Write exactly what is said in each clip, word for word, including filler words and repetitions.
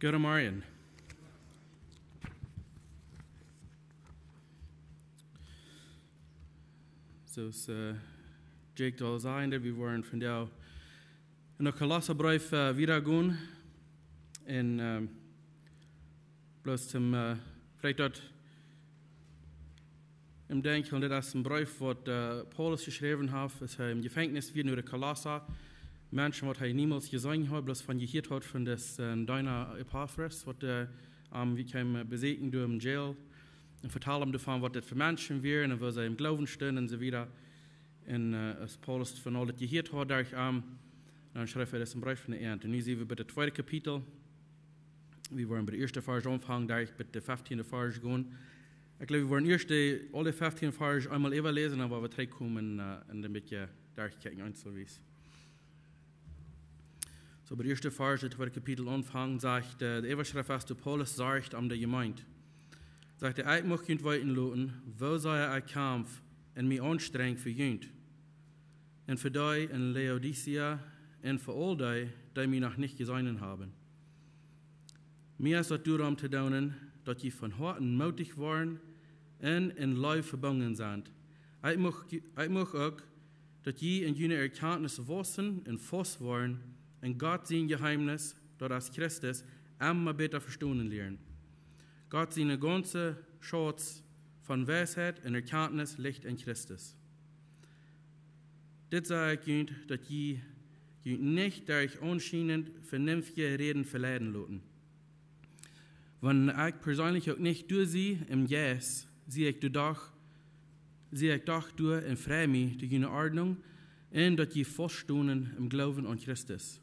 Goodemorjen. Soo aus, äh, Jake aul säd, wie woaren vondoag en dän Kolossabreef, äh, wieda gonen. Un, ähm, bloos toom, äh, veleicht daut em denkjen, daut es een Breef waut, äh, Paulus jeschräwen haft, aus hee em Jefenkjnis wia no de Kolossa. Menschen waut hee niemols jeseenen haud, bloos von jehieet haud von dän, äh, Deena Epafras, waut, äh, am, wie kjeem, äh, beseakjen derch em Jail. Un vetald am doavon waut daut fa Menschen wieren un woo see em Gloowen stunden un soo wieda. Un, äh, aus Paulus von aul daut jehieet haud derch am, dan schreef hee dän Breef no an. Un nu sent wie bie daut tweede Kapitel. Wie woaren bie dän ieeschten Varsch aunfangen, derch bat dän feftienden Varsch gonen. Ekj jleew, wie woaren ieescht dee, aule feftieen Varsch eemol äwaläsen, dan woa wie trigjkomen, äh, un een bät derchkjikjen, eenzelwies. Soo, bie dän ieeschten Varsch, daut tweede Kapitel aunfangen, sajcht, äh, de Äwaschreft es, de Paulus sajcht aun de Jemeent. Sajcht hee: "Ekj mucht junt weeten loten, woo sea ekj kjamf un mie aunstrenj fa junt. Un fa dee en Laodicea un fa aul dee, dee mie noch nich jeseenen haben. Mie es daut doarom to doonen, daut jie von Hoaten mootich woaren un en Leew vebungen sent. Ekj mucht, ekj mucht uk, daut jie en june Erkjantnis waussen un faust woaren un Gott sien Jeheemnis, daut es Christus, emma bäta vestonen lieren. Gott sien gaunza Schauz von Weisheit un Erkjantnis licht en Christus. Dit saj ekj junt, daut jie junt nich derch aunscheinent venenftje Räden veleiden loten. Wan ekj perseenlich uk nich doa sie em Jeist, sie ekj doa doch, sie ekj doch doa un frei mie to june Ordnunk un daut jie faust stonen em Gloowen aun Christus.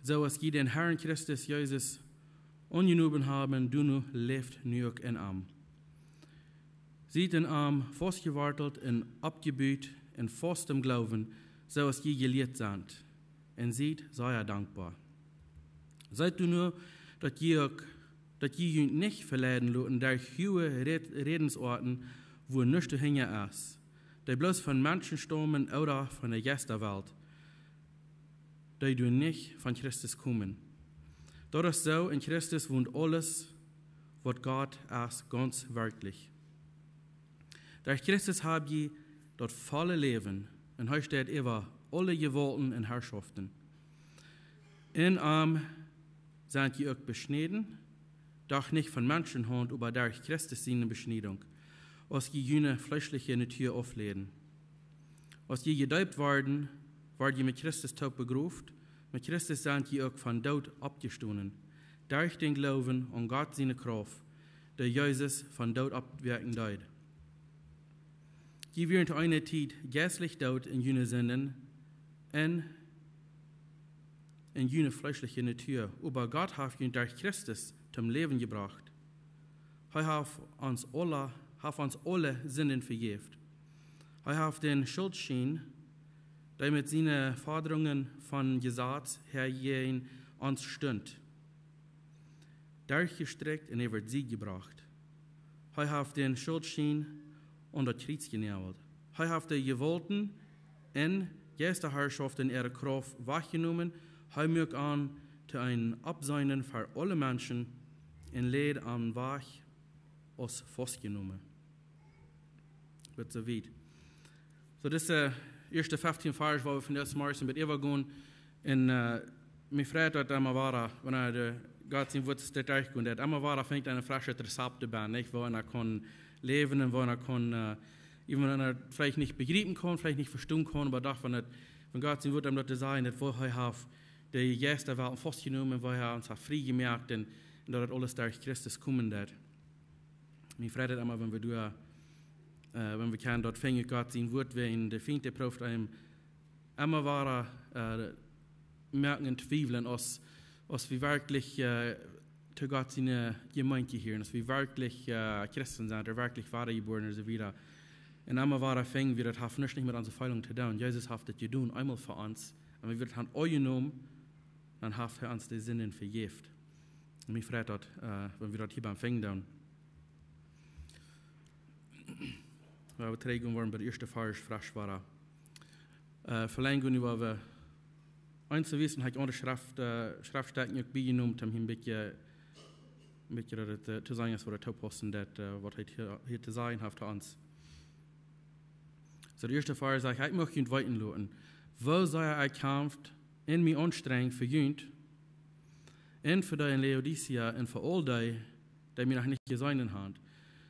Soo aus jie dän Herrn Christus Jesus aunjenomen haben, doano läft nu uk en am. Siet en am faustjewortelt un oppjebut un faust em Gloowen, soo aus jie jelieet sent, un siet sea dankboa. Siet doano, daut jie uk, daut jie junt nich veleiden loten derch huage Räd-, Rädensoaten, wua nuscht doahinja es, dee bloos von Menschen staumen ooda von de Jeistawelt, dee doa nich von Christus komen. Daut es soo, en Christus wont aules, waut Gott es, gaunz werkjlich. Derch Christus hab jie daut volle Läwen, un hee steit äwa aule Jewaulten un Harschoften. En am sent jie uk beschnäden, doch nich von Menschenhaunt, oba derch Christus siene Beschniedunk, aus jie june fleeschliche Natua aufläden. Aus jie jedeept worden, wort jie met Christus toop begroft, met Christus sent jie uk vom Doot oppjestonen, derch dän Gloowen aun Gott siene Krauft, dee Jesus vom Doot oppwakjen deed. Jie wieren to eene Tiet jeistlich doot en june Sinden un en june fleeschliche Natua, oba Gott haft junt derch Christus toom Läwen jebrocht. Hee haft ons aule, haft ons aule Sinden vejäft. Hee haft dän Schultschien, dee met siene Fodrungen vom Jesaz häa jäajen ons stunt, derchjestrakjt un äwa de Sied jebrocht. Hee haft dän Schultschien aun daut Kjriez jenäajelt. Hee haft de Jewaulten un Jeistaharschoften äare Krauft wajchjenomen. Hee muak an to een Oppseenen fa aule Menschen un läd an wajch aus faustjenomen." Bat soo wiet. Soo, dise, äh, ieeschte feftieen Varsch, wua wie von dise Morjes met äwagonen. Un, äh, mie freit daut emma wada, wan de Gott sien Wuat es derchjegonen, daut emma wada finjt een fresche Rezept doabie, nich? Woo eena kaun läwen un woo eena kaun, äh, wan eena daut veleicht nich bejriepen kaun, veleicht nich vestonen kaun, oba doch, wan daut, wan Gott sien Wuat am daut to sajen, daut woo hee haft de Jeistawelt faustjenomen, woo hee ons haft frie jemoakt un, un daut daut aules derch Christus komen deed. Mie freit daut emma, wan wie doa, äh, wan wie kjennen daut finjen, Gott sien Wuat, wan de Fient dee prooft eenem emma wada, äh, moaken un twiewlen, aus, aus wie werkjlich, äh, to Gott siene Jemeent jehieren, aus wie werkjlich, äh, Christen sent, ooda werkjlich wadajebuaren un soo wieda. Un emma wada finjen wie, daut haft nuscht nich met onse Feelunk to doonen. Jesus haft daut jedonen, eemol fa ons. Un wan wie daut han aunjenomen, dan haft hee ons de Sinden vejäft. Un mie freit daut, äh, wan wie daut hia bie am finjen doonen. Wua wie trigjgonen woaren bie dän ieeschten Varsch, fresch wada. Äh, veleicht gonen wie, wua wie Eenjemol wiesen, hab ekj aundre Schreft, äh, Schreftstäden uk biejenomen, om hia een bät, een bät daut, äh, to sajen, aus waut daut toopaussen deit, äh, waut hee hia, hia to sajen haft to ons. Soo, de ieeschte Varsch sajcht: "Ekj mucht junt weeten loten, woo sea ekj kjamf un mie aunstrenj fa junt un fa dee en Laodicea un fa aul dee, dee mie noch nich jeseenen haben."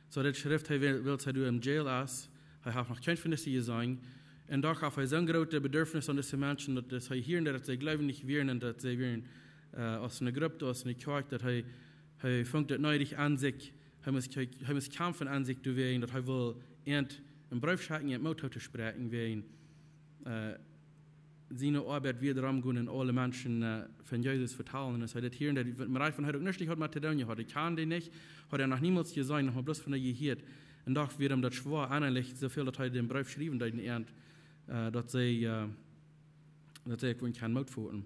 Soo, dit schrift hee, wiels, wiels hee doa em Jail es, hee haft noch kjeen von dise jeseenen. Un doch haft hee soon grootet Bedürfnis aun dise Menschen, daut, daut hee hieed, daut see jleewen nich wieren un daut see wieren, äh, aus eene Grupp, aus eene Kjoakj, daut hee, hee funk daut needich aun sikj, hee must, hee, hee must kjamfen aun sikj doawäajen, daut hee wull an een Breef schekjen, an Moot to spräakjen, wäajen, äh, siene Oabeit wia doaromm gonen, aule Menschen, äh, von Jesus vetalen. Un aus hee dit hieed, daut, waut hee von hia uk nuscht haud met to doonen, hee haud, hee kjand dee nich, haud hee noch niemols jeseenen, noch mau bloos von an jehieet. Un doch wia am daut schwoa ennalich, soo väl daut hee dän Breef schriewen deed, äh, daut see, äh, daut see uk kjeenen Moot foten.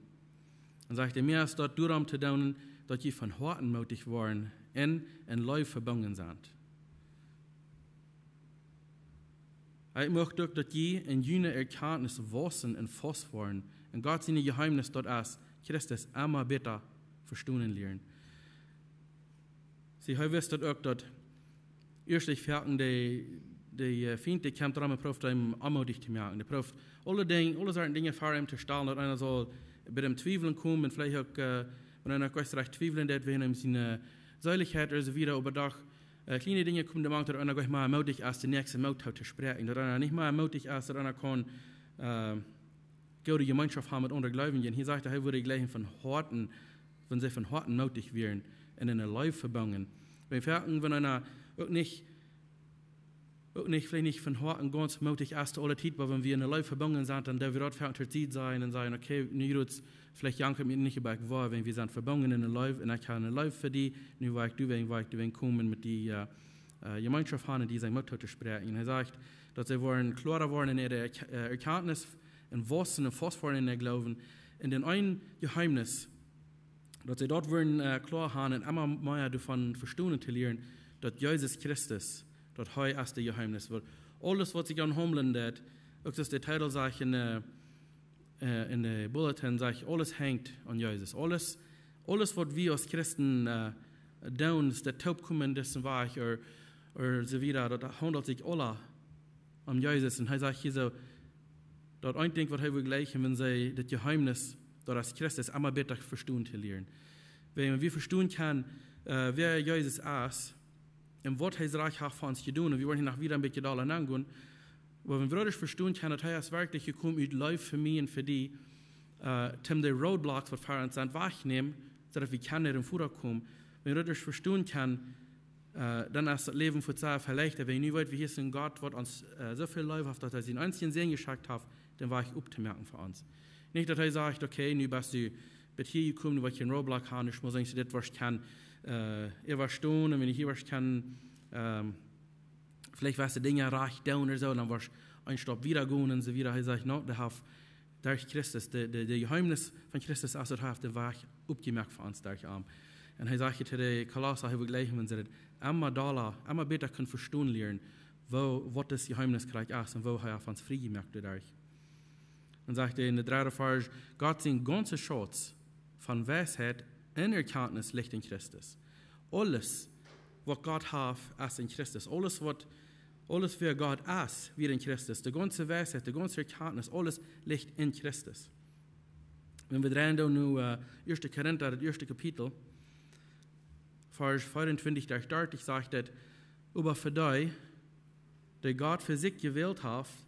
Dan sajcht hee: "Mie es daut doaromm to doonen, daut jie von Hoaten mootich woaren un en Leew vebungen sent. Ekj mucht uk, daut jie en june Erkjantnis waussen un faust woaren un Gott sien Jeheemnis, daut es Christus, emma bäta vestonen lieren." See, hee wist daut uk, daut ieescht foaken de, de, äh, Fient, dee kjemt doaromm un prooft am onmootich to moaken. Dee prooft aule Dinj, aule Sorten Dinja ver am to stalen, daut eena saul bie am twiewlen komen, un veleicht uk, äh, wan eena uk rajcht twiewlen deit, wäajen siene, äh, Seelichkjeit ooda soo wieda, oba doch, äh, kjliene Dinja komen doa mank, daut eena nich mea mootich es, dän Näakjsten Moot to spräakjen. Daut eena nich mea mootich es, daut eena kaun, äh, goode Jemeenschoft haben met aundre Jleewje. Un hia sajcht hee, hee wudd jlikj von Hoaten, wan see von Hoaten mootich wieren un en Leew vebungen. Wan wie foaken, wan eena uk nich, uk nich, veleicht nich von Hoaten gaunz mootich es to aule Tiet, oba wan wie en Leew vebungen sent, dan doo wie daut foaken to Sied sajen un sajen: "Okay, nu jrod, veleicht jankat mie nich, oba ekj woa, wan wie sent vebungen en Leew, un ekj hab en Leew fa die, nu woa ekj doawäajen, woa ekj doawäajen komen met die, äh, äh, Jemeenschoft haben un die sien Moot to spräakjen." Un hee sajcht, daut see woaren kloara woaren en äare Erk-, äh, Erkjantnis un waussen un faust woaren en äa Gloowen. Un dän eenen Jeheemnis, daut see daut woaren, äh, kloa haben un emma mea doavon vestonen to lieren, daut Jesus Christus, daut hee es daut Jeheemnis. Wiels aules, waut sikj aunhaundlen deit, uk soo aus de Titel sajcht en, äh, äh, en de Bulletin, sajcht, aules henjt aun Jesus. Aules, aules, waut wie aus Christen, äh, doonen, es daut toopkomen en disen Wajch, ooda, ooda soo wieda, daut haundelt sikj aula om Jesus. Un hee sajcht hia soo, daut een Dinkj, waut hee wull jlikjen, wan see daut Jeheemnis, daut es Christus, emma bäta vestonen to lieren. Wan wie vestonen kjennen, äh, wäa Jesus es un waut hee rajcht haft fa ons jedonen, un wie woaren hia noch wieda een bät dolla aungonen, oba wan wie daut vestonen kjennen, daut hee es werkjlich jekomen ut Leew fa mie un fa die, äh, om de Roadblocks, waut ver ons sent, wajchtonämen, soo daut wie kjennen no dän Voda komen. Wan wie daut vestonen kjennen, äh, dan es daut Läwen fa ons sea väl leichta, wan wie nu weeten, wie hia sent Gott, waut ons, äh, soo väl Leew haft, daut hee sienen eensjen Sän jeschekjt haft, dän Wajch optomoaken fa ons. Nich daut hee sajcht: "Okay, nu best du bat hia jekomen, nu woa ekj een Roadblock haben, nu mott ekj dit woarschienlich, äh, äwastonen, un wan ekj hia woarschienlich, ähm, veleicht woascht du Dinja rajcht doonen ooda soo, dan woascht du eenen Stap wieda gonen un soo wieda." Hee sajcht: "No, dee haft derch Christus, de, de, de Jeheemnis von Christus, aus daut hee haft dän Wajch opjemoakt fa ons derch am." Un hee sajcht hia to de Kolossa, hee wull jlikjen, wan see daut emma dolla, emma bäta kjennen vestonen lieren, woo, waut daut Jeheemnis krakjt es un woo hee haft ons frie jemoakt doaderch. Dan sajcht hee en dän dredden Varsch: "Gott sien gaunza Schauz von Weisheit un Erkjantnis licht en Christus." Aules, waut Gott haft, es en Christus. Aules, waut, aules, wäa Gott es, wia en Christus. De gaunza Weisheit, de gaunza Erkjantnis, aules licht en Christus. Wan wie dreien dan nu, äh, ieeschte Korinta, daut ieeschte Kapitel, Varsch veeauntwintich derch dartich, sajcht et: "Oba fa dee, dee Gott fa sikj jewält haft,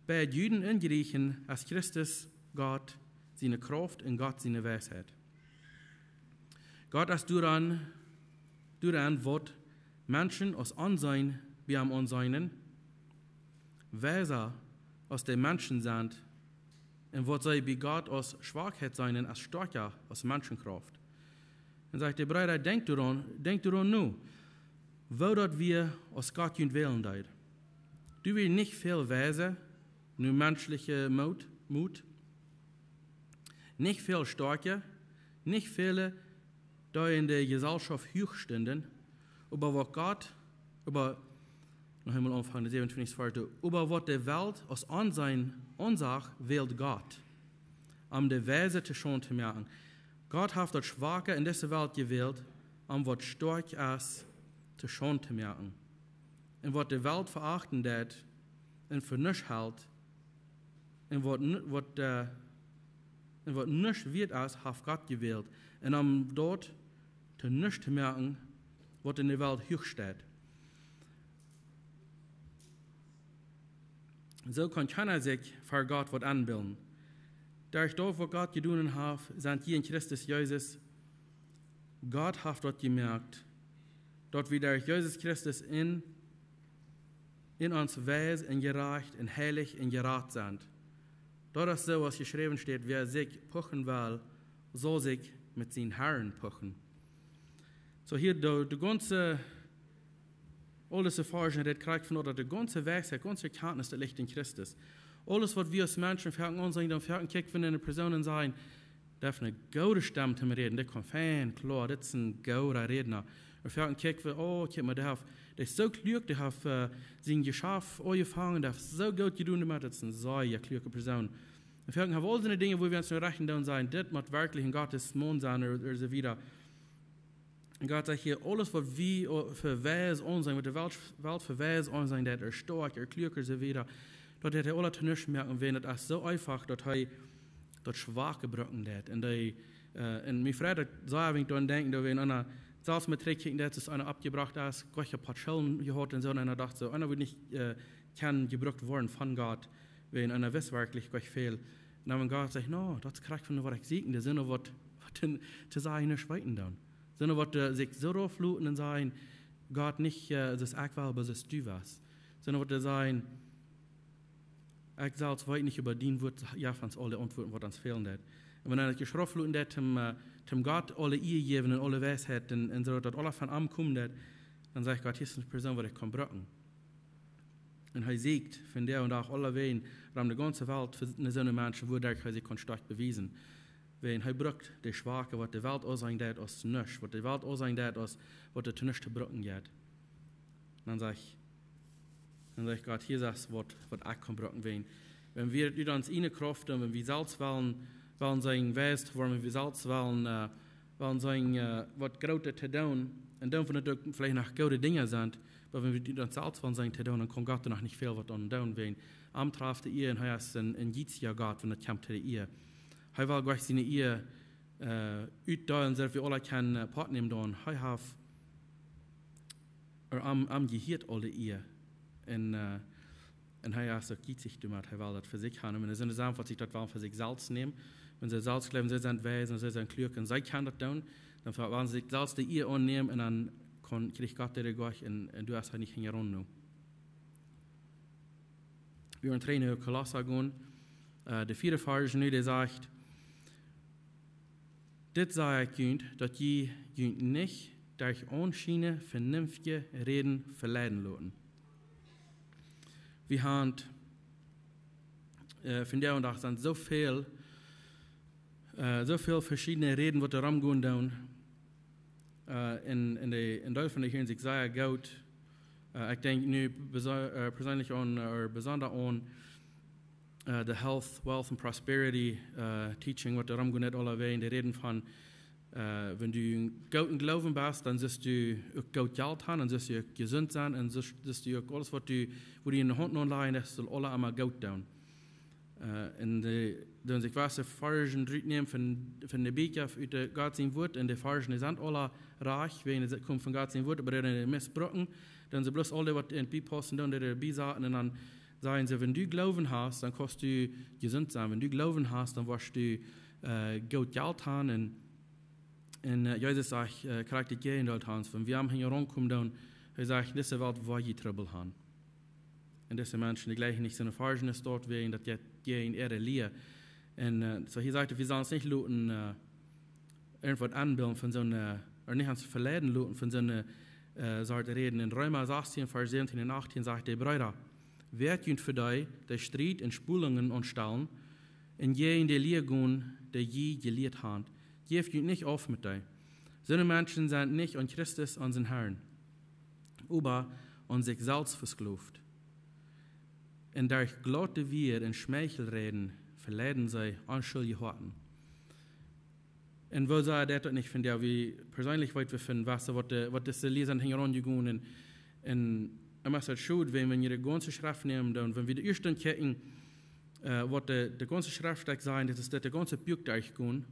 bie Juden un Jrieechen es Christus Gott siene Krauft un Gott siene Weisheit. Gott es doaraun, doaraun, waut Menschen aus Onseenen bie am aunseenen, weisa aus de Menschen sent, un waut see bie Gott aus Schwakheit seenen, es stoakja aus Menschenkrauft." Un sajcht de Breeda: "Denkjt doaraun, denkjt doaraun no, woo daut wia, aus Gott junt wälen deed. Doa wia nich väl Weise no menschlichem Moot, Moot, nich väl Stoakje, nich väle, dee en de Jeselschoft huach stunden, oba waut Gott, oba", noch eemol aunfangen, de säwenuntwintichste Varsch, "oba waut de Welt aus Onseenen aunsach, wäld Gott, om de Weise to Schaund to moaken. Gott haft daut Schwake en dise Welt jewält, om waut stoakj es to Schaund to moaken. Un waut de Welt veachten deit un fa nuscht helt, un waut, waut, äh, un waut nuscht wieet es, haft Gott jewält. Un om daut to nuscht to moaken, waut en de Welt huach steit. Soo kaun kjeena sikj ver Gott waut enbillen. Derch daut waut Gott jedonen haft, sent jie en Christus Jesus. Gott haft daut jemoakt, daut wie derch Jesus Christus en, en ons weis un jerajcht un heilich un jerat sent. Daut es soo aus jeschräwen steit: Wäa sikj puchen well, saul sikj met sienen Harn puchen. Soo hia de, de gaunze, aul dise Varschen rät krakjt von daut, de gaunze Weisheit, gaunze Erkjantnis, daut licht en Christus. Aules waut wie aus Menschen foaken aunseenen, dan foaken kjikj wie no eene Persoon un sajen: Dee haft eene goode Stemm toom räden, dee kaun fein, kloa, dit es een gooda Rädna. Un foaken kjikj wie: Oh, kjikj mol, dee haft, dee es soo kluak, dee haft, äh, sien Jeschaft aunjefongen, dee haft soo goot jedonen doamet, dit es eene sea kluake Persoon. Un foaken hab wie aul soone Dinja, wua wie ons no rechten doonen, sajen: Dit mott werkjlich een Gottesmaun sennen, ooda, ooda soo wieda. Un Gott sajcht hia: Aules waut wie, äh, fa weis aunseenen, waut de Welt, Welt fa weis aunseenen deit, ooda stoakj, ooda kluak, ooda soo wieda, daut deit hee aula to nuscht moaken, wiels daut es soo eefach, daut hee daut Schwake brucken deit. Un dee, äh, un mie freit daut sea, wan ekj doaraun denkj, daut wie en eenen, selfst met trigjkjikjen, daut es eena oppjebrocht es, goa een poa Schulden jehaut un soo, un eena docht soo, eena wudd nich, äh, kjennen jebrukt woaren von Gott, wiels eena wist werkjlich goa väl. Un dan wan Gott sajcht: No, daut es krakjt von waut ekj sieekj, dee sent waut, waut to, to sajen, nuscht weeten dan. Sent waut, äh, sikj soo rauf loten un sajen: Gott, nich, äh, soo aus ekj well, oba soo aus du west. Sent waut to sajen: Ekj selfst weet nich, oba dien Wort jeft ons aule Auntwuaten, waut ons fälen deit. Un wan eena daut jeschroft loten deit, toom, äh, toom Gott aule Ea jäwen un aule Weisheit un, un soo, daut aula von am komen deit, dan sajcht Gott: Hia es eene Persoon, waut ekj kaun brucken. Un hee sieekjt vondoag dän Dach aulawäajen rom de gaunze Welt fa soone Menschen, wuaderch hee sikj kaun stoakj bewiesen. Wiels hee brukt de Schwake, waut de Welt aunseenen deit aus nuscht, waut de Welt aunseenen deit aus waut doa to nuscht to brucken jeit. Dan sajcht, dan sajcht Gott: Hia es waut, waut ekj kaun brucken, wiels, wan wie daut ut ons ieejne Krauft doonen, wan wie selfst wellen, wellen sennen weis to woaren, wan wie selfst wellen, äh, wellen sennen, äh, waut Grootet to doonen, un dan, wan daut uk veleicht noch goode Dinja sent, oba wan wie daut selfst wellen sennen to doonen, dan kaun Gott doa noch nich väl waut aun doonen, wiels am traft de Ea un hee es een, een jietsja Gott, wan daut kjemt to de Ea. Hee well jlikj siene Ea, äh, utdeelen, soo daut wie aula kjennen, äh, Poat nämen doonen. Hee haft, ooda am, am jehieet aul de Ea. Un, äh, un hee es uk jieetsich doamet, hee well daut fa sikj haben. Un wan soone Sachen, waut sikj daut wellen fa sikj selfst nämen, wan see selfst jleewen, see sent weis un see sent kluak un see kjennen daut doonen, dan wellen see sikj selfst de Ea aunnämen un dan kaun, kjricht Gott de Gloriegoa un, un du hast hee nich hinjaraun no. Wie woaren trigj no Kolossa gonen, äh, de vieede Varsch nu, dee sajcht: Dit saj ekj junt, daut jie junt nich derch aunschienen, venienftje Räden veleiden loten. Wie haben, äh, vondoag dän Dach sent soo väl, äh, soo väl veschiedne Räden, waut doa rom gonen doonen. Äh, en, en de, en Deel von de hieren sikj sea goot. Äh, ekj denkj nu beso-, äh, perseenlich aun, äh, besonda aun, äh, de Health, Wealth and Prosperity, äh, Teaching, waut doa rom gonen deit aulawäajen. Dee räden von, äh, wan du gooden Gloowen best, dan sust du uk goot Jelt haben, dan sust du uk jesunt sennen, un sust, sust du uk aules, waut du, wua du diene Haunt aunläajen, daut saul aula emma goot doonen. Äh, un dee, dee sikj waut Varschen rutnämen von, von de Bieekja ut de Gott sien Wort, un de Varschen, dee sent aula rajcht, wiels see komen von Gott sien Wort, oba dee dee missbrucken, dan see bloos aul dee, waut en Bibel passen doonen, dee dee biesaten, un dan sajen see: Wan du Gloowen hast, dan kaust du jesunt sennen. Wan du Gloowen hast, dan woascht du, äh, goot Jelt haben, un Un, äh, Jesus sajcht, äh, krakjt daut Jäajendeel, Hans, wan wie am hinjaraun komen doonen, hee sajcht: Dise Welt woat je Trubbel haben. Un dise Menschen, dee jlikjen nich soone Varschen, es daut wäajen daut je-, jäajen äare Lia. Un, äh, soo hia sajcht et, wie sellen ons nich loten, äh, irjentwaut enbillen von soone, äh, ooda nich ons veleiden loten von soone, äh, Sort Räden. En Reema sastieen, Varsch säwentieen un achtieen sajcht de Breeda: Woat junt fa dee, dee Striet un Spolungen aunstalen, un jäajen de Lia gonen, dee jie jelieet haben. Jäft junt nich auf met dee. Soone Menschen sent nich aun Christus, onsen Harn, oba aun sikj selfst vesklooft. Un derch glaute Wieed un Schmeichelräden leiden see onschuldje Hoaten. Un woo see daut nich von dee, wie perseenlich weet wie von waut, waut de, waut dise Lied sent hinjaraun jegonen un, un emma es daut schod, wan wie de gaunze Schreft nämen, dan, wan wie de ieeschte kjikjen, äh, waut de, de gaunze Schreft sajen, daut es daut de gaunze Buak derchgonen.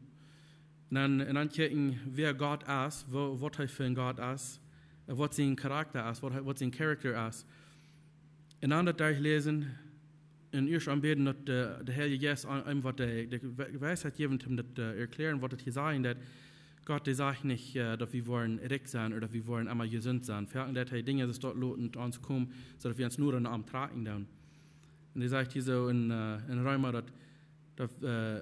Un dan, un dan kjikjen, wäa Gott es, woo, waut hee fa een Gott es, äh, waut sien Charakta es, waut hee, waut sien Character es. Un dan daut derchläsen un ieescht aunbäden, daut de, de Heilje Jeist an, eenem waut de, de We-, Weisheit jeft, om daut to erkjlären, waut daut hia sajen deit. Gott, dee sajcht nich, äh, daut wie woaren rikj sennen ooda daut wie woaren emma jesunt sennen. Foaken deit hee Dinja soo daut loten ons komen, soo daut wie ons noda aun am trakjen doonen. Un dee sajcht hia soo en, äh, en Reema, daut, daut, äh,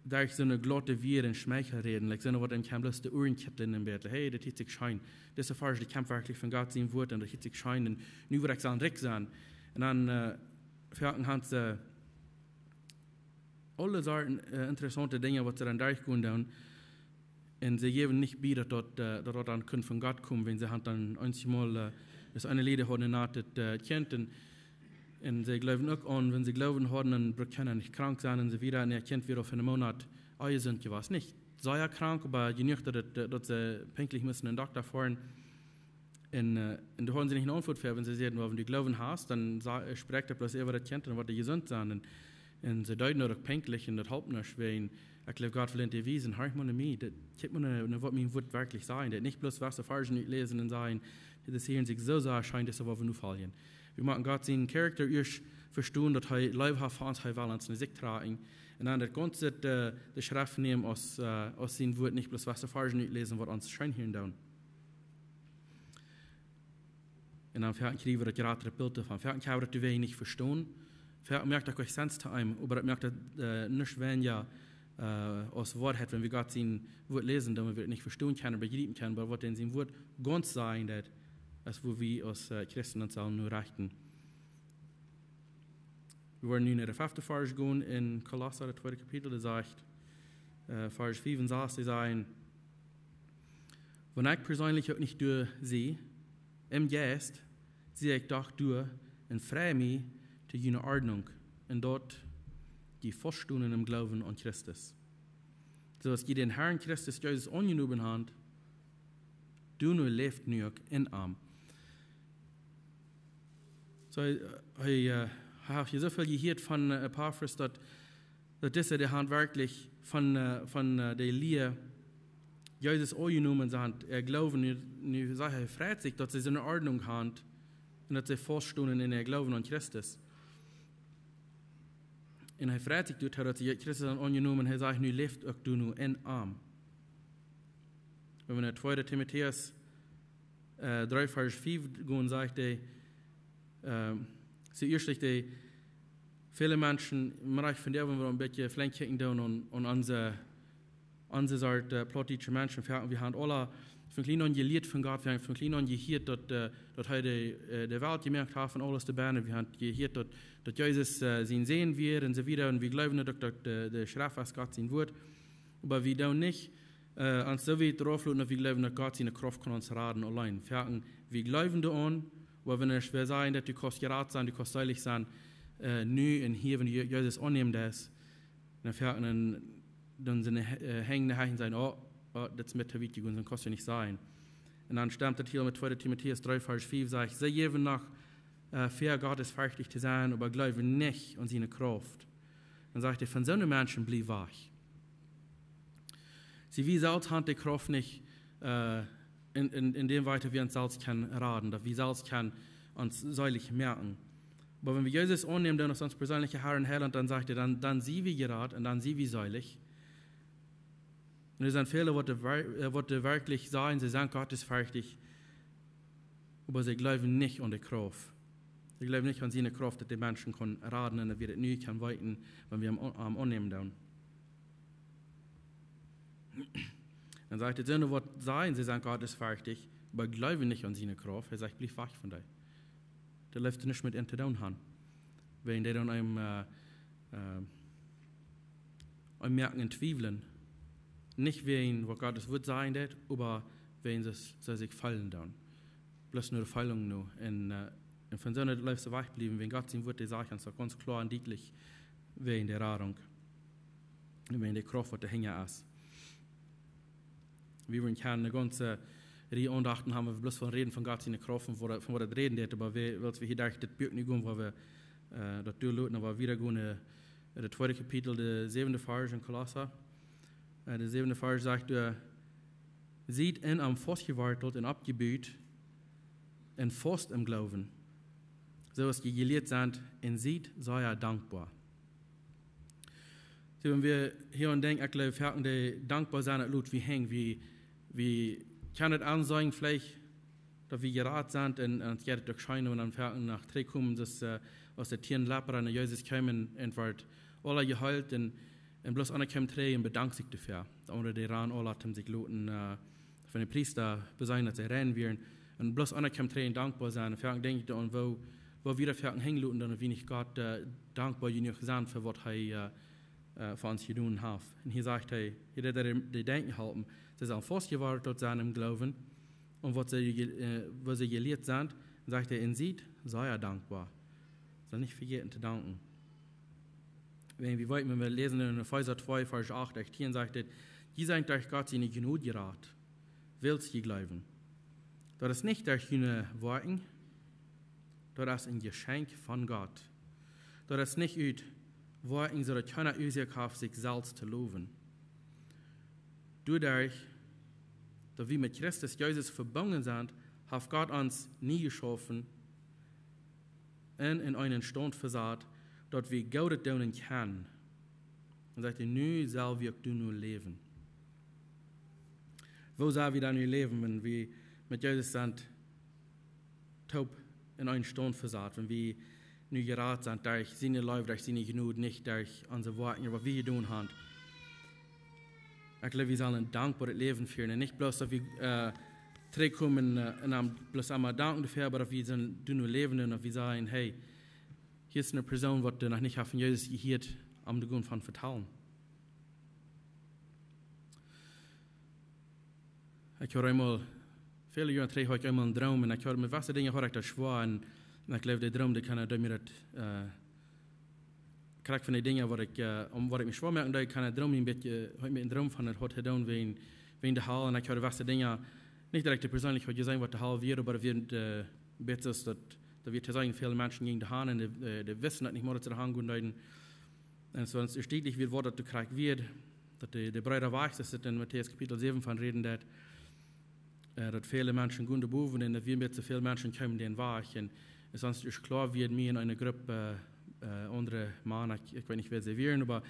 derch soone glaute Wieed un Schmeichelräden, like soone, waut eenem kjennen bloos de Uaren kjitlen un bäden: Hey, daut hieet sikj scheen. Dise Varsch, dee kjemt werkjlich von Gott sien Wuat un daut hieet sikj scheen. Un nu woa ekj soo rikj sennen. Un dan, äh, foaken han see aule Sorten, äh, interessaunte Dinja, waut see dan derchgonen doonen. Un see jäwen nich bie, daut daut, äh, daut daut dan kunn von Gott komen, wan see han dan eenjemol, äh, daut eene Lied hauden, daut daut, äh, Kjint un, un see jleewden uk aun, wan see Gloowen hauden, dan bruckt kjeena nich krank sennen un soo wieda. Un daut Kjint wia aul fa eenen Moonat aul jesunt jewast. Nich sea krank, oba jenuach, daut, daut, daut see pinkjlich musten no dän Dokta foaren. Un, äh, un doa hauden see nich eene Auntwuat fa, wan see säden: Well, wan du Gloowen hast, dan sa-, äh, sprakjt daut bloos äwa daut Kjint un woat daut jesunt sennen. Un, un see deeden daut uk pinkjlich un daut holp nuscht, wiels ekj jleew, Gott well an dee wiesen: Horch mol no mie, daut, kjikj mol no, no waut mien Wuat werkjlich sajcht. Daut nich bloos waut see Varschen utläsen un sajen, daut es hia un sikj soo sea scheen, daut es waut wie nu foljen. Wie motten Gott sien Character ieescht vestonen, daut hee Leew haft fa ons, hee well ons no sikj trakjen. Un dan daut gaunze, äh, de Schreft nämen aus, äh, aus sien Wuat, nich bloos waut see Varschen utläsen, waut ons scheen hieren doonen. Un dan foaken kjrie wie daut jratre Bilt doavon. Foaken kjenn wie daut doawäajen nich vestonen. Foaken moakt daut kjeen sense to eenem, oba daut moakt daut, äh, nich weinja, äh, aus Woarheit, wan wie Gott sien Wuat läsen, dan wie daut nich vestonen kjennen, bejriepen kjennen, oba waut en sien Wuat gaunz sajen deit, es woo wie aus, äh, Christen ons sellen nu rechten. Wie woaren nu no dän feften Varsch gonen en Kolossa, daut tweede Kapitel, dee sajcht, äh, Varsch fief un sas, dee sajen: Wan ekj perseenlich uk nich doa sie, em Jeist sie ekj doch doa un frei mie to june Ordnunk, un daut jie faust stonen em Gloowen aun Christus. Soo aus jie dän Herrn Christus Jesus aunjenomen han, doo nu läft nu uk en am. Soo, hee, hee, äh, hee haft hia soo väl jehieet von, äh, Epaphras, daut, daut dise, dee han werkjlich von, äh, von, äh, de Lia Jesus aunjenomen, see han äa Gloowen, nu, nu sajcht hee, hee freit sikj, daut see soone Ordnunk han un daut see faust stonen en äa Gloowen aun Christus. Un hee freit sikj doaräwa, daut see Christus han aunjenomen. Hee sajcht: Nu läft uk du nu en am. Wan wie no tweede Timotäus, äh, dree Varsch fief gonen, sajcht hee, ähm, soo ieescht sajcht hee, väle Menschen, mau ekj von dee, wan wie een bät flink kjikjen doonen aun, aun onse, onse Sort, äh, plautdietsche Menschen, wie, wie han aule von kjlien aun jelieet von Gott, wie han von kjlien aun jehieet, daut, äh, daut hee de, äh, de Welt jemoakt haft un aules doabie. Wie han jehieet, daut, daut Jesus, äh, sien Sän wia un soo wieda. Un wie jleewen daut uk, daut de, de Schreft es Gott sien Wuat. Oba wie doonen nich, äh, ons soo wiet doaropp loten, daut wie jleewen, daut Gott siene Krauft kaun ons raden auleen. Wie han, wie jleewen doaraun, oba wan wie sajen, daut du kaust jerat sennen, du kaust seelich sennen, äh, nu un hia, wan du Je-, Jesus aunnämen deist, dan foaken dan, dan sent de He-, äh, Henj heach un sajen: Oh, oh, daut es mie to wiet jegonen, daut kaust du nich sajen. Un dan stemt daut hia met tweede Timotäus dree Varsch fief, sajcht: See jäwen noch, äh, väa, gottesferchtich to sennen, oba jleewen nich aun siene Krauft. Dan sajcht hee: Von soone Menschen bliew wajch. See, wie selfst han de Krauft nich, äh, en, en, en däm wieda, daut wie ons selfst kjennen raden, daut wie selfst kjennen ons seelich moaken. Oba wan wie Jesus aunnämen, dan aus ons perseenlicha Herr un Heilaunt, dan sajcht hee, dan, dan sie wie jerat un dan sie wie seelich. Un doa sent väle, waut doa wer-, äh, waut doa werkjlich sajen, see sent gottesferchtich, oba see jleewen nich aun de Krauft. See jleewen nich aun siene Krauft, daut dee Menschen kaun raden un daut wie daut nu kjennen weeten, wan wie am, am aunnämen doonen. Dan sajcht hee, soone, waut sajen, see sent gottesferchtich, oba jleewen nich aun siene Krauft. Hee sajcht: Bliew wajch von dee. Daut haft nuscht met an to doonen. Wan dee dan eenem, äh, äh, eenem moaken twiewlen, nich wäajen waut Gott sien Wuat sajen deit, oba wan see, see sikj feelen dan. Bloos no de Feelinj no. Un, äh, un von soone leefst wajch bliewen, wan Gott sien Wuat, dee sajcht ons daut gaunz kloa un dietlich, wäajen de Radunk un wäajen de Krauft, waut doahinja es. Wie wudden kjennen eene gaunze Rieej Aundachten haben, wua wie bloos von räden von Gott siene Krauft un von waut daut räden deed, oba wie, wiels wie hia derch dit Buak nu gonen, wua wie daut doa loten, wua wie wieda gonen, äh, daut tweede Kapitel, de säwende Varsch en Kolossa. Äh, de säwende Varsch sajcht: "Siet en am faustjewortelt un oppjebut un faust em Gloowen, soo aus jie jelieet sent, un siet sea dankboa." Soo, wan wie hia aun denkjen, ekj jleew, foaken dankboa sennen, daut lot wie henjen. Wie, wie kjennen et aunseenen, veleicht, daut wie jerat sent un, un et jeit uk scheen, un dan foaken no trigj komen, daut, äh, aus de tieen Lepra no Jesus kjeemen un, un wort aula jeheelt un, un bloos eena kjeem trigj un bedankt sikj doafäa. De aundre, dee ranen aula, om sikj loten, äh, von de Priesta beseenen, daut see rein wieren. Un bloos eena kjeem trigj un dankboa sennen. Un foaken denkj ekj dan, woo, woo wie daut foaken henjen loten, dan wie nich Gott, äh, dankboa jenuach sent fa waut hee, äh, äh, fa ons jedonen haft. Un hia sajcht hee, hia deed hee de, de Denkjen halpen. See sellen faustjewortelt sennen em Gloowen, un waut see je-, äh, woo see jelieet sent, sajcht hee, un siet sea dankboa. Sell nich vejäten to danken. Wan wie weeten, wan wie läsen en Efeesa twee, Varsch acht, achtieen, sajcht et: "Jie sent derch Gott siene Jnod jerat, wiels jie jleewen. Daut es nich derch june Woakjen, daut es een Jeschenkj von Gott. Daut es nich ut Woakjen, soo daut kjeena Uasoak haft, sikj selfst to lowen. Doaderch, daut wie met Christus Jesus vebungen sent, haft Gott ons nie jeschaufen un en eenen Staunt vesat, daut wie Goodet doonen kjennen." Un sajcht hee: "Nu sell wie uk doano läwen." Woo sell wie dan nu läwen, wan wie met Jesus sent toop en eenen Staunt vesat, wan wie nu jerat sent derch siene Leew, derch siene Jnod, nich derch onse Woakjen, waut wie jedonen haben? Ekj jleew, wie sellen een dankboaret Läwen fieren. Un nich bloos, daut wie, äh, trigj komen, äh, un dan bloos emma danken doafäa, oba daut wie sellen doano läwen un daut wie sajen: "Hey, hia es eene Persoon, waut noch nich haft von Jesus jehieet, om doa gonen von vetalen." Ekj haud eemol, väle Joa trigj haud ekj eemol eenen Droom, un ekj haud met waut fa Dinja haud ekj daut schwoa, un, un ekj jleew, de Droom, dee kaun, dee mie daut, äh, krakjt von de Dinja, waut ekj, äh, om waut ekj mie schwoa moaken deed, kaun de Droom een bät, haud mie een Droom von, daut haud to doonen wäajen, wäajen de Hal, un ekj haud waut fa Dinja, nich daut ekj dee persoonlich haud jeseenen, waut de Hal wia, oba wia, äh, bät soo daut, daut wia to seenen, väle Menschen jinjen doahan, un dee, äh, dee wisten daut nich mea, daut see doahan gonen deeden. Un soo, es dietlich wia, waut daut krakjt wia, daut de, de Breeda wajch, soo aus et en Matäus Kapitel säwen von räden deit, äh, daut väle Menschen gonen doa bowen un daut wia een bät väl Menschen kjeemen dän wajch. Un soo es kloa, wia mie un eene Grupp, äh, aundre Mana, ekj, ekj weet nich, wäa see wieren, oba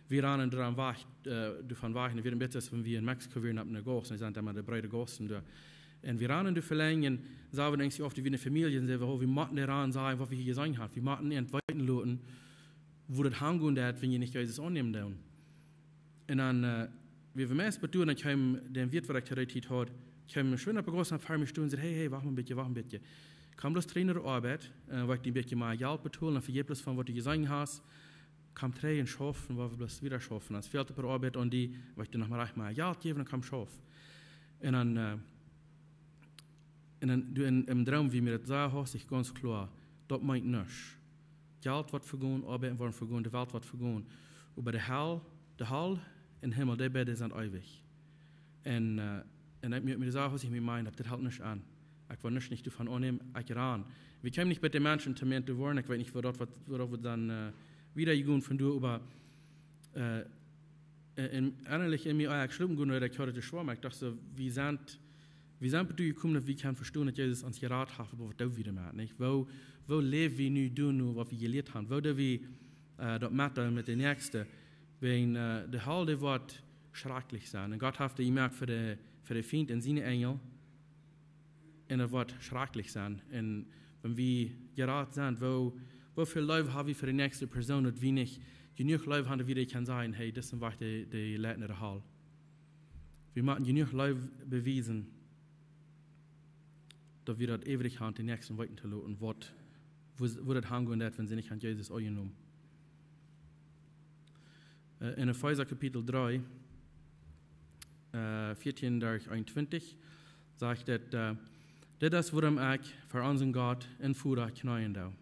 wie ranen doa wajch, äh, doavon wajch. Un wia een bät soo aus wan wie en Mexiko wieren opp eene Gauss, un doa sent emma de breede Gaussen doa. Un wie ranen doa velenjd, un sagen wie ons, oft wie eene Famielje, un sagen wie: "Oh, wie motten doa ranen sajen, waut wie hia jeseenen haben. Wie motten an weeten loten, woo daut hangonen deit, wan jie nich Jesus aunnämen doonen." Un dan, äh, wie wia meist betoen, dan kjeem dän Wieet, waut ekj to dee Tiet haud, kjeem schwind opp de Gauss aun, ver mie stonen, säd: "Hey, hey, wacht mol een bät, wacht mol een bät. Komm bloos trigj no de Oabeit, äh, woa ekj die een bät mea Jelt betolen, dan fa jie bloos von waut du jeseenen hast. Komm trigj un schauf, un woa wie bloos wieda schaufen. Aus fält opp de Oabeit aun die, woa ekj die noch mol rajcht mea Jelt jäwen, dan komm schauf." Un dan, äh, un dan, doa en, em Droom, wia mie daut sea hastich gaunz kloa, daut meent nuscht. Jelt woat vegonen, Oabeit woat vegonen, de Welt woat vegonen. Oba de Hal, de Hal un Himmel, dee beide sent eewich. Un, äh, un ekj mie, mie daut sea hastich, mie meent, daut helt nuscht aun. Ekj well nuscht nich doavon aunnämen, ekj ran. Wie kjeemen nich bie de Menschen toom Enj to woaren, ekj weet nich, woo daut woat, woo daut woat dan, äh, wieda jegonen von doa, oba, äh, äh, en, ennalich en mie, ah, ekj schlopen gonen, wiels ekj haud et schwoa, oba ekj docht soo, wie sent, wie sent doa jekomen, daut wie kjennen vestonen, daut Jesus ons jerat haft, oba waut doo wie doamet, nich? Woo, woo läw wie nu doano, waut wie jelieet haben? Woo doo wie, äh, daut metdeelen met de Näakjste? Wäajen, äh, de Hal, dee woat schrakjlich sennen. Un Gott haft dee jemoakt fa de, fa de Fient un siene Enjel. Un et woat schrakjlich sennen. Un wan wie jerat sent, woo, woo väl Leew ha wie fa de näakjste Persoon, daut wie nich jenuach Leew haben, daut wie dee kjennen sajen: "Hey, dit es een Wajch, dee, dee leit no de Hal"? Wie motten jenuach Leew bewiesen, daut wie daut äwrich haben, de Näakjsten weeten to loten, waut, woo, woo daut hangonen deit, wan see nich aun Jesus aunjenomen. Äh, en Efeesa Kapitel dree, äh, vieetieen derch eenuntwintich, sajcht et, äh: "Dit es wuarom ekj ver onsen Gott un Voda kjneeen doo.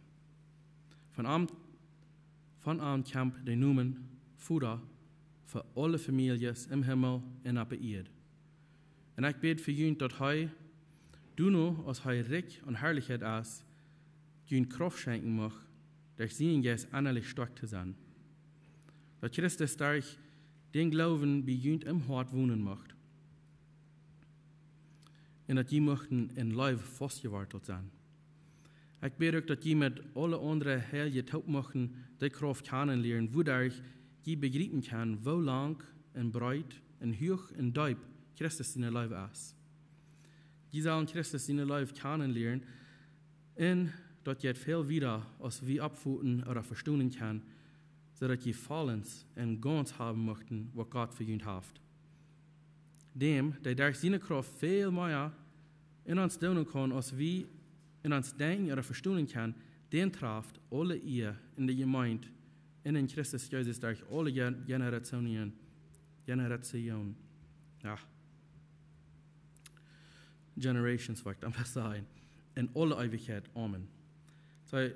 Von am, Von am kjemt de Nomen Voda fa aule Famieljes em Himmel un oppe Ieed. Un ekj bäd fa junt, daut hee, doano aus hee rikj aun Harlichkjeit es, junt Krauft schenkjen mucht, derch sienen Jeist ennalich stoakj to sennen. Daut Christus derch dän Gloowen bie junt em Hoat wonen mucht. Un daut jie muchten en Leew faustjewortelt sennen. Ekj bäd uk, daut jie met aule aundre Heilje toop muchten dee Krauft kjanen lieren, wuaderch jie bejriepen kjennen, woo lang un breet un huach un deep Christus siene Leew es. Jie sellen Christus siene Leew kjanen lieren, un daut jeit väl wieda aus wie oppfoten ooda vestonen kjennen, soo daut jie vollens un gaunz haben muchten, waut Gott fa junt haft. Däm, dee derch siene Krauft väl mea en ons doonen kaun, aus wie en ons denkjen ooda vestonen kjennen, dän traft aule Ea en de Jemeent un en Christus Jesus derch aule Gen-, Generationen, Generationen, jo, generations, waut ekj dan best sajen, en aule Eewichkjeit. Amen. Soo,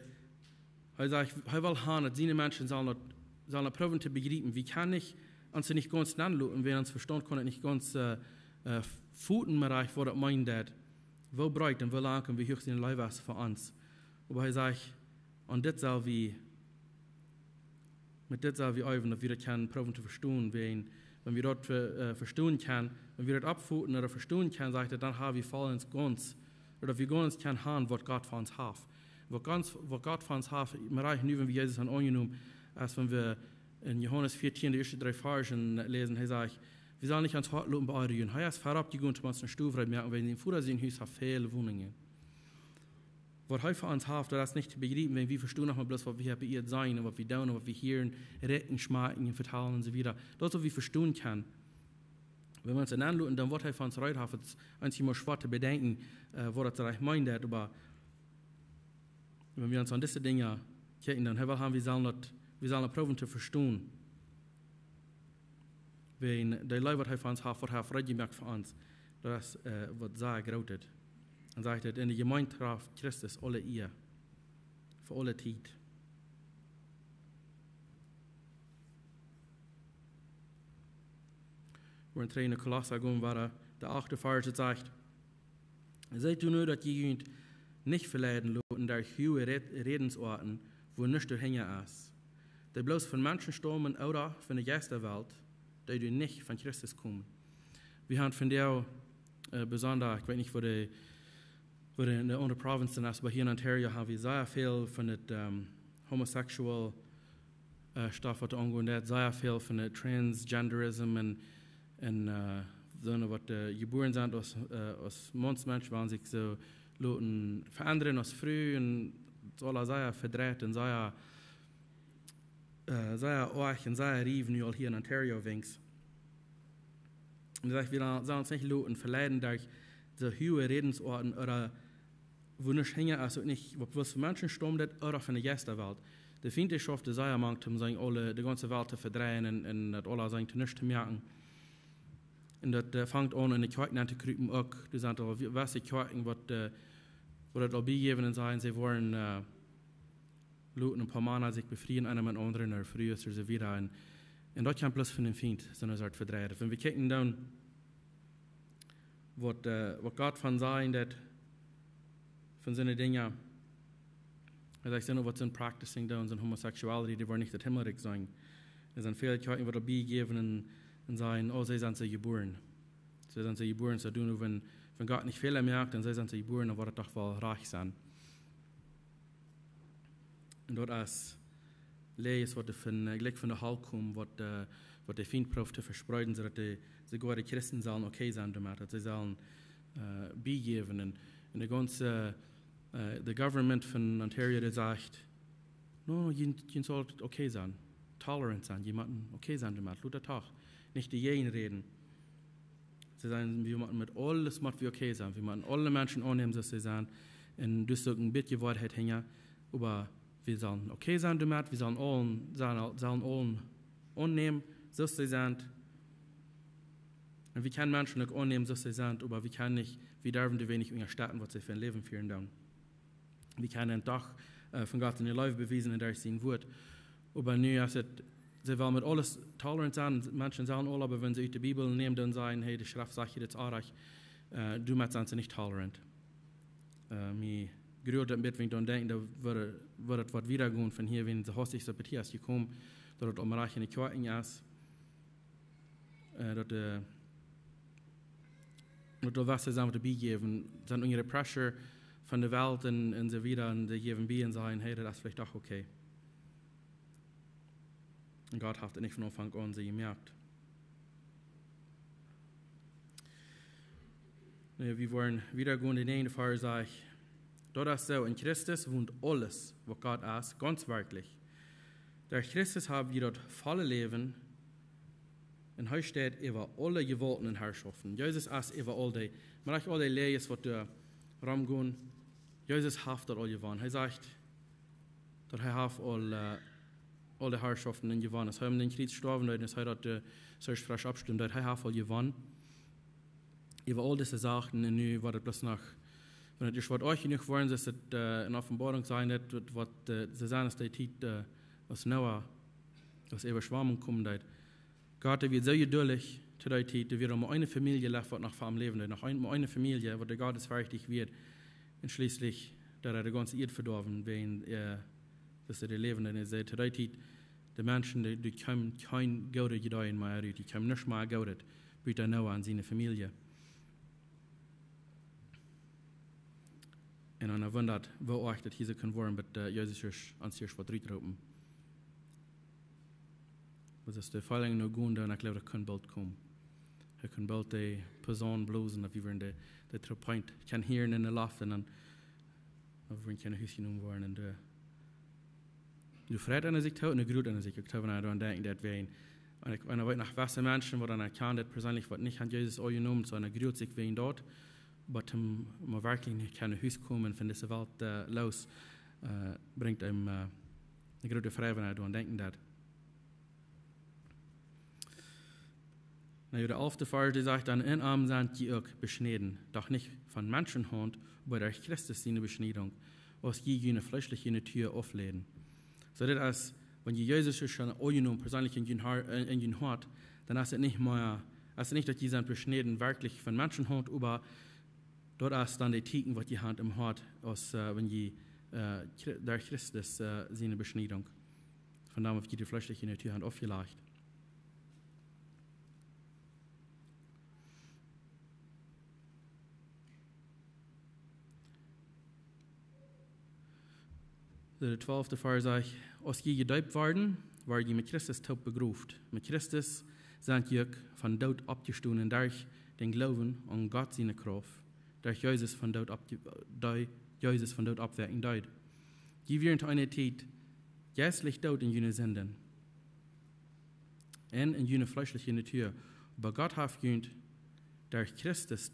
hee sajcht, hee well han, daut siene Menschen sellen daut, sellen daut proowen to bejriepen. Wie kjennen nich, ons nich gaunz nenloten, wan ons Vestaunt kaun daut nich gaunz, äh, äh, foten, oba ekj wudd daut meenen, daut, woo breet un woo lang un woo huach siene Leew es fa ons. Oba hee sajcht, un dit sell wie, met dit sell wie eewen, daut wie daut kjennen proowen to vestonen, wan, wan wie daut ve-, äh, vestonen kjennen, wan wie daut oppfoten ooda vestonen kjennen, sajcht hee, dan ha wie vollens gaunz, ooda wie gaunz kjennen han, waut Gott fa ons haft. Waut gaunz, waut Gott fa ons haft, mau rajcht nu, wan wie Jesus han aunjenomen, aus wan wie en Johanes vieetieen, de ieeschte dree Varzen läsen, hee sajcht, wie sellen nich ons Hoat loten beonrujen. Hee es verut jegonen, om ons eene Stow reed to moaken, wiels sien Voda sien Hus haft väl Woninjen. Waut hee fa ons haft, daut es nich to bejriepen, wan wie vestonen noch mau bloos, waut wie hia oppe Ieed seenen un waut wie doonen un waut wie hieren, rieekjen, schmakjen un vetalen un soo wieda. Daut es, waut wie vestonen kjennen. Wan wie ons dan aunloten, dan waut hee fa ons reed haft, daut es eefach mau schwoa to bedenkjen, äh, waut daut rajcht meent, oba wan wie ons aun dise Dinja kjikjen, dan hee well han, wie sellen daut, wie sellen daut proowen to vestonen. Wan de Leew, waut hee fa ons haft, waut hee haft reed jemoakt fa ons, daut es, äh, waut sea groot es. Dan sajcht hee, en de Jemeent traft Christus aule Ea, fa aule Tiet. Wie woaren trigj en Kolossa gonen, wua de achte Varsch sajcht: Seet doano, daut jie junt nich veleiden loten derch huage Räd-, Rädensoaten, wua nuscht doahinja es, dee bloos von Menschen staumen ooda von de Jeistawelt, dee doa nich von Christus komen. Wie haben vondoag, äh, besonda, ekj weet nich, woo de, woo de en de aundre Provinzen es, oba hia en Ontario ha wie sea väl von daut, ähm, homosexual, äh, stuff, waut aunjeit, sea väl von daut Transgenderism un, un, äh, soone, waut, äh, jebuaren sent aus, äh, aus Maunsmensch, wellen sikj soo loten veendren aus Fru un daut es aula sea vedreit un sea, äh, sea oajch un sea riew nu aul hia en Ontario, weens. Un daut sajcht, wie sellen ons nich loten veleiden derch soo huage Rädensoaten ooda wua nuscht hinja es, uk nich, waut bloos von Menschen staumt ooda von de Jeistawelt. De Fient, dee schauft sea mank, om sennen aule, de gaunze Welt to vedreien un, un daut aula sennen to nuscht to moaken. Un daut, äh, fangt aun en de Kjoakjen aun to krupen uk. Doa sent aul wie-, wesse Kjoakjen, waut, äh, waut daut aul biejäwen un sajen, see woaren, äh, loten een poa Mana sikj befrieen, eena met dän aundren, ooda Frues ooda soo wieda. Un, un daut kjemt bloos von dän Fient, soone Sort Vedreien. Wan wie kjikjen dan, waut, äh, waut Gott von sajen deit, von soone Dinja. Hee sajcht, soone, waut sent practicing doonen, soone homosexuality, dee woaren nich daut Himmelrikj seenen. Doa sent väle Kjoakjen, waut doabie jäwen un, un sajen, oh, see sent soo jebuaren. See sent soo jebuaren, soo doonen, wan, wan Gott nich Fäla moakt, dan see sent soo jebuaren, dan woat daut doch woll rajcht sennen. Un daut es Läajes, waut doa von, äh, jlikj von de Hal komen, waut, äh, waut de Fient prooft to vespreeden, soo daut de, soogoa de Christen sellen okay sennen doamet, daut see sellen, äh, biejäwen. Un, un de gaunze, äh, de government von Ontario, dee sajcht, no, no, jie, jie sellen okay sennen, tolerant sennen, jie motten okay sennen doamet, lot daut doch, nich doajäajen räden. See sajen, wie motten met aules, mott wie okay sennen. Wie motten aule Menschen aunnämen, soo aus see sent. Un doa es uk een bät Woarheit hinja. Oba wie sellen okay sennen doamet, wie sellen aule, sellen, sellen aule aunnämen, soo aus see sent. Un wie kjennen Menschen uk aunnämen, soo aus see sent, oba wie kjennen nich, wie derwen dee wenig unjastetten, waut see fa een Läwen fieren doonen. Wie kjennen doch, äh, von Gott siene Leew bewiesen un derch sien Wort. Oba nu es et, see wellen met aules tolerant sennen, Menschen sellen aul, oba wan see ut de Bibel nämen, dan sajen, hey, de Schreft sajcht hia, dit es oajch, äh, doamet sent see nich tolerant. Äh, mie gruat daut een bät, wan ekj dan denkj, daut woat, woat et waut wieda gonen von hia, wan see hastich soo wiet es jekomen, daut et omrajcht enne Kjoakj es, äh, daut, äh, daut doa waut see sent waut bie jäwen, sent unja de pressure von de Welt un, un soo wieda, un dee jäwen bie un sajen, hey, daut es veleicht doch okay. Un Gott haft et nich von Aunfank aun soo jemoakt. Nä, wie woaren wieda gonen, de näajende Varsch sajcht: Daut es soo, en Christus wont aules, waut Gott es, gaunz werkjlich. Derch Christus hab wie daut volle Läwen, un hee steit äwa aule Jewaulten un Harschoften. Jesus es äwa aul dee, mau nich aul dee Läajes, waut doa romgonen. Jesus haft daut aul jewonnen. Hee sajcht, daut hee haft aul, äh, aul de Harschoften jewonnen. Aus hee aum Kjriez stoawen deed, es hee daut, äh, soo fresch aufstunden deed. Hee haft aul jewonnen. Äwa aul dise Sachen, un nu woat et bloos noch, wan et ieescht woat oajch jenuach woaren, es et, äh, en Openboarunk sennen, daut woat, woat, äh, soo sennen aus dee Tiet, äh, aus Noah, aus Äwaschwamunk komen deed. Gott, dee wia soo jeduldich to dee Tiet, doa wia mau eene Famielje jeleeft, waut noch fa am läwen deed. Noch een, mau eene Famielje, waut de Gott es wichtich wia. Un schlieslich, daut hee de gaunze Ieed vedoawen, wäajen, äh, daut see de Läwen, un hee säd, to dee Tiet, de Menschen, dee, dee kjeemen kjeen goodet Jedeeen mea rut, dee kjeemen nuscht mea goodet, buta Noah un siene Famielje. Un dan wundad, woo oajch daut hia soo kunn woaren, bat, äh, Jesus ons hia waut rutroopen. Waut es de Feeling nu gonen, un ekj jleew, daut kunn boolt komen. Hee kunn boolt de Posaun blosen, daut wie wudden de, de Trumpet kjennen hieren enne Loft, un dan, daut wie wudden kjennen no Hus jenomen woaren, un de, de Freid aun sikj too, un de Gruat aun sikj, ekj jleew, wan wie doaraun denkjen, daut wie, un ekj, un ekj weet noch, waut fa Menschen, waut dan ekj kjan, daut perseenlich, waut nich aun Jesus aunjenomen, soo, un de Gruat sikj wäajen daut, oba om, mau werkjlich nich kjennen no Hus komen, von dise Welt, äh, loos, äh, brinjt eenem, äh, eene groote Freid, wan wie doaraun denkjen, daut. Na, de alfte Varsch, dee sajcht dan: En am sent jie uk beschnäden, doch nich von Menschenhaunt, oba derch Christus siene Beschniedunk, aus jie june fleeschliche Natua aufläden. Soo, daut es, wan jie Jesus es aunjenomen, perseenlich en jun Har-, en, en jun Hoat, dan es et nich mea, es et nich, daut jie sent beschnäden, werkjlich von Menschenhaunt, oba daut es dan daut Tieekjen, waut jie han em Hoat, aus, äh, wan jie, äh, Chri-, derch Christus, äh, siene Beschniedunk. Von doa, waut jie de fleeschliche Natua han aufjelajcht. De twalfte Varsch sajcht: Aus jie jedeept worden, worden jie met Christus toop begroft. Met Christus sent jie uk vom Doot oppjestonen derch dän Gloowen aun Gott siene Krauft, derch Jesus vom Doot oppje-, dee Jesus vom Doot oppwakjen deed. Jie wieren to eene Tiet jeistlich doot en june Sinden un en june fleeschliche Natua. Oba Gott haft junt derch Christus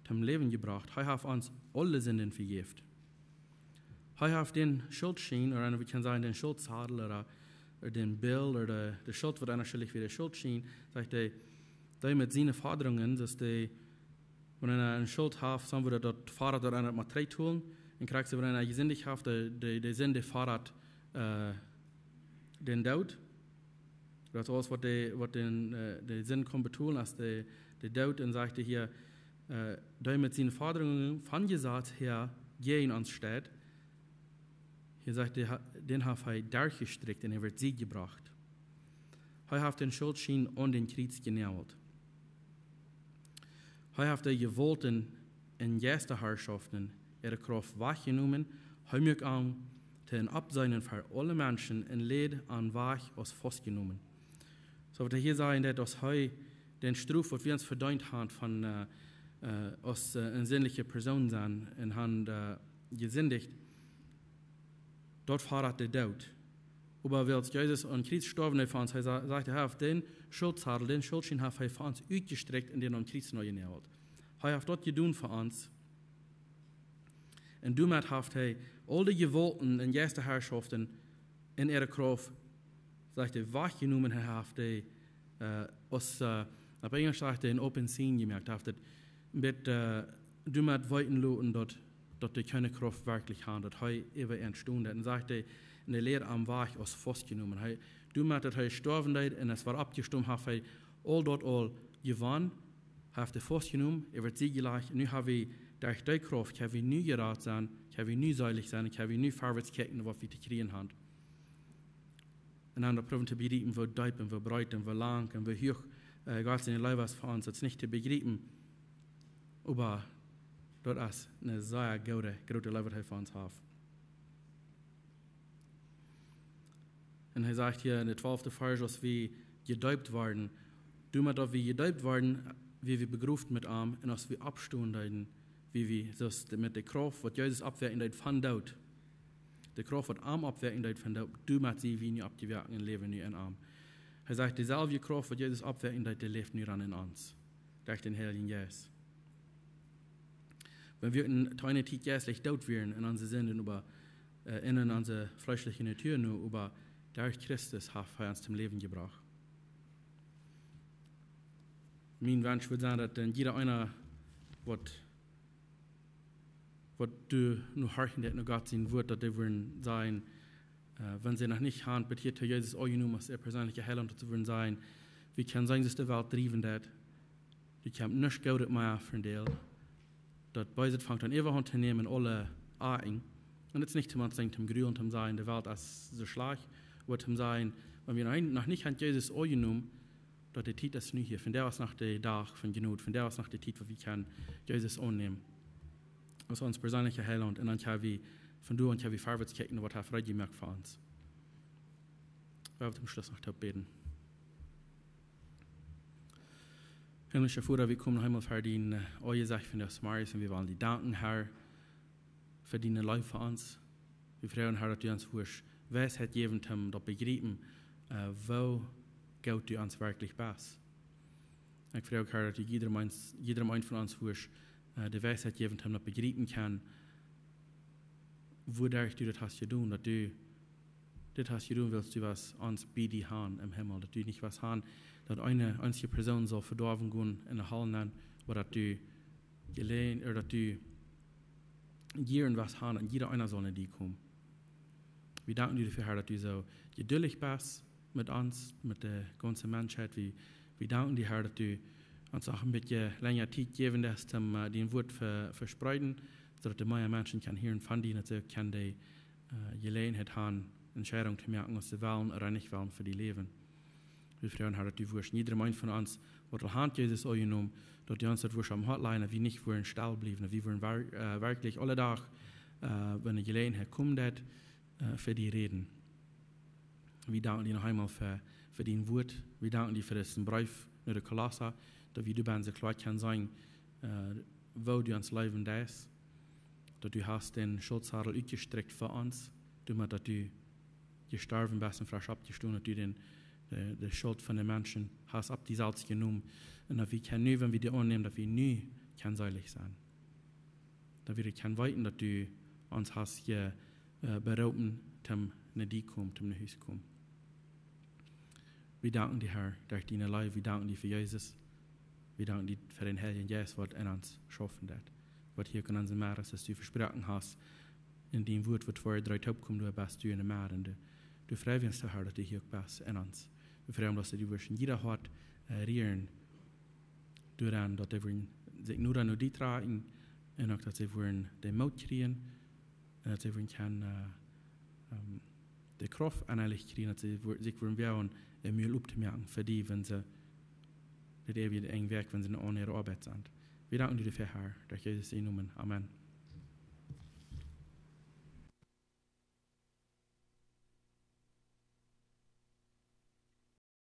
toom Läwen jebrocht. Hee haft ons aule Sinden vejäft. Hee haft dän Schultschien, ooda wie kjennen sajen, dän Schultsadel, ooda, ooda dän Bill, ooda de, de Schult, waut eena schullich wia, de Schultschien, sajcht hee, dee met siene Fodrungen, daut dee, wan eena eene Schult haft, dan woat daut Fodat, daut eena mott trigjtolen, un krakjt soo, wan eena jesindicht haft, dee, dee, dee Sind, dee fodat, äh, dän Doot. Daut es aules, waut de, waut dän, äh, de Sind kaun betolen, aus de, de Doot. Un sajcht hee hia, äh, dee met siene Fodrungen vom Jesaz häa jäajen ons steit. Hia sajcht hee, ha-, dän haft hee derchjestrikjt un hee wort Sieg jebrocht. Hee haft dän Schultschien aun dän Kjriez jenäajelt. Hee haft de Jewaulten un Jeistaharschoften äare Krauft wajchjenomen. Hee muak an to een Oppseenen fa aule Menschen un läd an wajch aus faustjenomen. Soo, waut hee hia sajcht, daut aus hee dän Strof, waut wie ons vedeent han von, äh, äh, aus, äh, eene sindliche Persoon sennen un han, äh, jesindicht, daut fodat de Doot. Oba wiels Jesus aum Kjriez jestorwen es fa ons, hee sa-, sajcht, hee haft dän Schultsadel, dän Schultschien haft hee fa ons utjestrikjt un dän aum Kjriez nopp jenäajelt. Hee haft daut jedonen fa ons. Un doamet haft hee aul de Jewaulten un Jeistaharschoften un äare Krauft, sajcht hee, wajchjenomen, hee haft dee, äh, aus, äh, opp Enjelsch sajcht hee, een open scene jemoakt, haft et met, äh, doamet weeten loten, daut, daut dee kjeene Krauft werkjlich han, daut hee äwa an stonen deed. Un sajcht hee, ne Leid aum Wajch aus faustjenomen. Hee, doamet daut hee jestorwen es un es wada oppjestonen, haft hee aul daut aul jewonnen, haft hee faustjenomen, hee wort siejrikj. Nu hab wie derch dee Krauft, kjenn wie nu jerat sennen, kjenn wie nu seelich sennen, kjenn wie nu verwoats kjikjen, waut wie to kjrieen haben. Un dan proowen to bejriepen, woo deep un woo breet un woo lang un woo huach, äh, Gott siene Leew es fa ons, daut es nich to bejriepen. Oba daut es ne sea goode, groote Leew, waut hee fa ons haft. Un hee sajcht hia en dän twalften Varsch, aus wie jedeept worden, doamet daut wie jedeept worden, wia wie begroft met am, un aus wie oppstonden, wia wie, soo aus de, met de Krauft, waut Jesus oppwakjen deed von doot, de Krauft, waut am oppwakjen deed von doot, doamet sent wie nu oppjewakt un läwen nu en am. Hee sajcht, deeselwje Krauft, waut Jesus oppwakjen deed, dee läft nu dan en ons, derch dän Heiljen Jeist. Wan wie en eene Tiet jeistlich doot wieren en onse Sinden, oba, äh, en onse fleeschliche Natua nu, oba derch Christus haft hee ons toom Läwen jebrocht. Mien Wunsch wudd sennen, daut dan jieda eena, waut, waut nu horchen deit no Gott sien Wort, daut dee wudden sajen, äh, wan see noch nich haben bat hia to Jesus aunjenomen aus äa perseenlicha Heilaunt, daut see wudden sajen, wie kjennen seenen, daut de Welt driewen deit, dee kjemt nuscht Goodet mea von däl. Daut Beeset fangt aun Äwahaunt to nämen en aule Ecken. Un daut es nich toom ons sajen, toom grulen, toom sajen, de Welt es soo schlajcht, oba toom sajen, wan wie noch, noch nich haben Jesus aunjenomen, daut de Tiet es nu hia. Vondoag es noch de Dach von Jnod. Vondoag es noch de Tiet, wua wie kjennen Jesus aunnämen aus ons perseenlicha Heilaunt. Un dan kjenn wie von doa aun kjenn wie verwoats kjikjen, waut hee fa ons jemoakt haft. Wie haben toom Schluss noch to bäden. Himmlischa Voda, wie komen noch eemol ver dien, äh, Aunjesecht vondoag zemorjes un wie wellen die danken, Herr, fa diene Leew fa ons. Wie froagen, Herr, daut du ons wurscht Weisheit jäwen, toom daut bejriepen, äh, woo goot du ons werkjlich best. Ekj froag, Herr, daut du jiedrem eent, jiedrem eent von ons wurscht, äh, de Weisheit jäwen, toom daut bejriepen kjennen, wuaderch du daut hast jedonen, daut du dit hast jedonen, wiels du west ons bie die haben em Himmel, daut du nich west haben, daut eene eensje Persoon saul vedoawen gonen en de Hal nenn, oba daut du jeläajen, ooda daut du jieren west haben, un jieda eena saul no die komen. Wie danken die doafäa, Herr, daut du soo jeduldich best met ons, met de gaunze Menschheit. Wie, wie danken die, Herr, daut du ons noch een bät lenja Tiet jäwen deist, om, äh, dien Wort ve-, vespreeden, soo daut de mea Menschen kjennen hieren von die, daut see kjennen de, äh, Jeläajenheit haben, Entscheidungen to moaken, aus see wellen ooda nich wellen fa die läwen. Wie froagen, Herr, daut du wurscht jiedrem eent von ons, waut aul haft Jesus aunjenomen, daut du ons daut wurscht aum Hoat lajen, daut wie nich wudden stell bliewen, daut wie wudden wer-, äh, werkjlich aule Dach, äh, wan de Jeläajenheit kjemt, daut, äh, fa die räden. Wie danken die noch eemol fa, fa dien Wort. Wie danken die fa disen Breef no de Kolossa, daut wie doabie soo kloa kjennen seenen, äh, woo du ons leewen deist, daut du hast dän Schultsadel utjestrakjt fa ons, doamet daut du jestorwen best un fresch oppjestonen, daut du dän, de, de Schult von de Menschen hast opp die selfst jenomen. Un daut wie kjennen nu, wan wie die aunnämen, daut wie nu kjennen seelich sennen. Daut wie kjennen weeten, daut du ons hast je, äh, beroopen, toom no die komen, toom no Hus komen. Wie danken die, Herr, derch diene Leew. Wie danken die fa Jesus. Wie danken die fa dän Heiljen Jeist, waut en ons schaufen deit. Waut hia en onse Merrie es, daut du vesproaken hast, en dien Wort, waut wie dree toop komen, du best du en de Merrie. Un du, du freist ons, Herr, daut du hia uk best en ons. Wie freien ons, daut du wurscht en jieda Hoat, äh, rieren, doaderch daut see wudden sikj nu dan no die dräjen, un uk daut see wudden dän Moot kjrieen, un daut see wudden kjennen, äh, ähm, de Krauft ennalich kjrieen, daut see wudden, sikj wudden woagen, een Mul opptomoaken fa die, wan see dit eewje Enj wajch, wan see en äare Oabeit sent. Wie danken die doafäa, Herr, derch Jesus sienen Nomen. Amen.